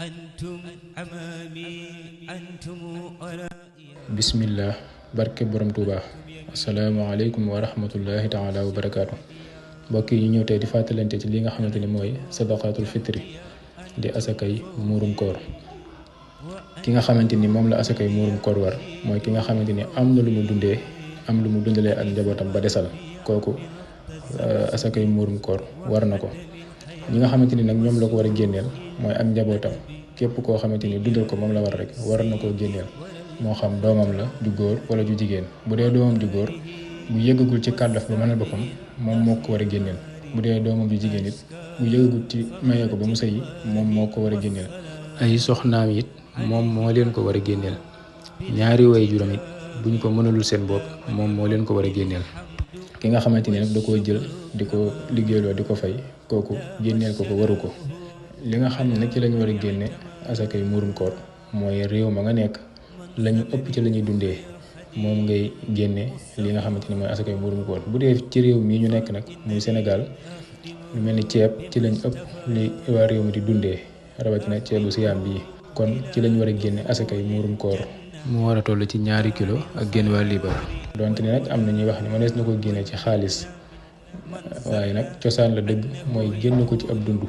أنتم أمامي أنتم أرائي. bismillah barke borom Tuuba. asalaamaaleykum wa rahmatullahi taala wa barakaatu. mbokk yi ñu ñëw tey di fàttalante ci li nga xamante ni mooy sadaqatul fitri di asakay muurum koor. ki nga xamante ni moom la asakay muurum koor war mooy ki nga xamante ni am na lu mu dundee am lu mu dundalee ak njabootam ba desal kooku asakay muurum koor war na ko. ñi nga xamante ni nag ñoom la ko war a génneel mooy ak njabootam képp koo xamante ni dundal ko moom la war rek war na koo génneel, moo xam doomam la ju góor wala ju jigéen. bu dee doomam ju góor bu yëggagul ci kàllaf ba mënal boppam moom moo ko war a génneel. bu dee doomam ju jigéen it bu yëggagul ci mayee ko ba mu sëyi moom moo ko war a génneel. ay soxnaam it moom moo leen ko war a génneel. ñaari way juram it buñ ko mënalul seen bopp moom moo leen ko war a génneel. ki nga xamante ni nag da koo jël di ko liggéeyloo di ko fay kooku génneel ko waru ko. li nga xam ne nag ci lañu war a génne asakay muurum koor mooy réew ma nga nekk lañu ëpp ci la ñuy dundee moom ngay génne li nga xamante ni mooy asakay muurum koor. bu dee ci réew mii ñu nekk nag muy Sénégal lu mel ni ceeb ci lañ ëpp li waa réew mi di dundee rawatina ceebu siyaam bii kon ci lañ war a génne asakay muurum koor. mu war a toll ci 2 kilo ak genn waa liibar. donte ni nag am na ñuy wax ni mënees na ko génne ci xaalis waaye nag cosaan la dëgg mooy génn ko ci ab dund.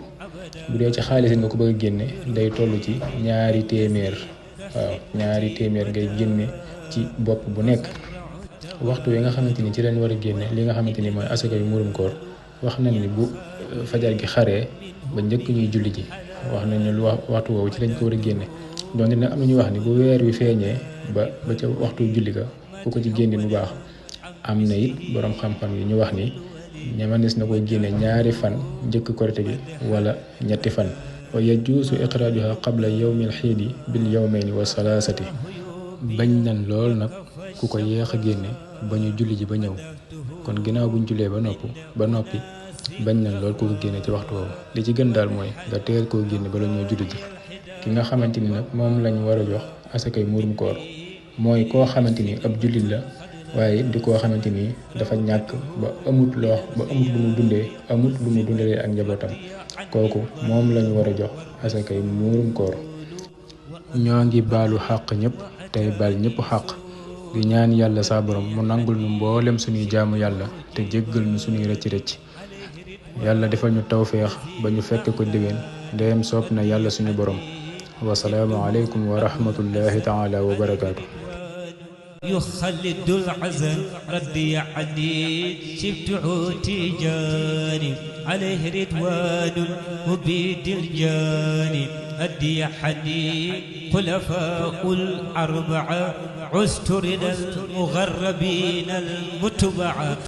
bu dee ci xaalis nga ko bëgg a génne day toll ci 2 téeméer. waaw 2 téeméer ngay génne ci bopp bu nekk. waxtu wi nga xamante ni ci lañ war a génne li nga xamante ni mooy asakay muurum koor wax nañ ni bu fajar gi xaree ba njëkk ñuy julli ji wax nañ ne lu waxtu woowu ci lañ ko war a génne. donte nag am na ñu wax ni bu weer wi feeñee ba ca waxtu julli ga ku ko ci génne bu baax. am na it borom xam-xam yi ñu wax ni ñamanes na koy génne 2 fan njëkk korite gi wala 3 fan. wa yajuusu iqraajuha qabla yawmil xiidi bil yawmayni wa salaasati. bañ nañ lool nag ku ko yéex a génne ba ñu julli ji ba ñëw kon ginnaaw buñ jullee ba noppi bañ nañ lool ku ko génne ci waxtu woowu. li ci gën daal mooy nga teel koo génne bala ñoo julli ji. ki nga xamante ni nag moom lañ war a jox asakay muurum koor mooy koo xamante ni ab jullit la waaye di koo xamante ni dafa ñàkk ba amut lu mu dundee amut lu mu dundalee ak njabootam kooku moom lañu war a jox asakay muurum koor. ñoo ngi baalu xàq ñëpp tey baal ñëpp xàq di ñaan yàlla saa borom mu nangul nu mboolem suñuy jaamu yàlla te jéggal nu suñuy rëcc-rëcc. yàlla defal ñu tawféex ba ñu fekk ko déwén ndeyam soob na yàlla suñu borom. wasalaamu aleykum wa rahmatullahi taala wa barakaatu. يخلد العزل ردي عديد شفت عوتي جاني عليه رضوان مبيد الجاني أدي حديد خلفاء الأربعة عستر المغربين المتبعة.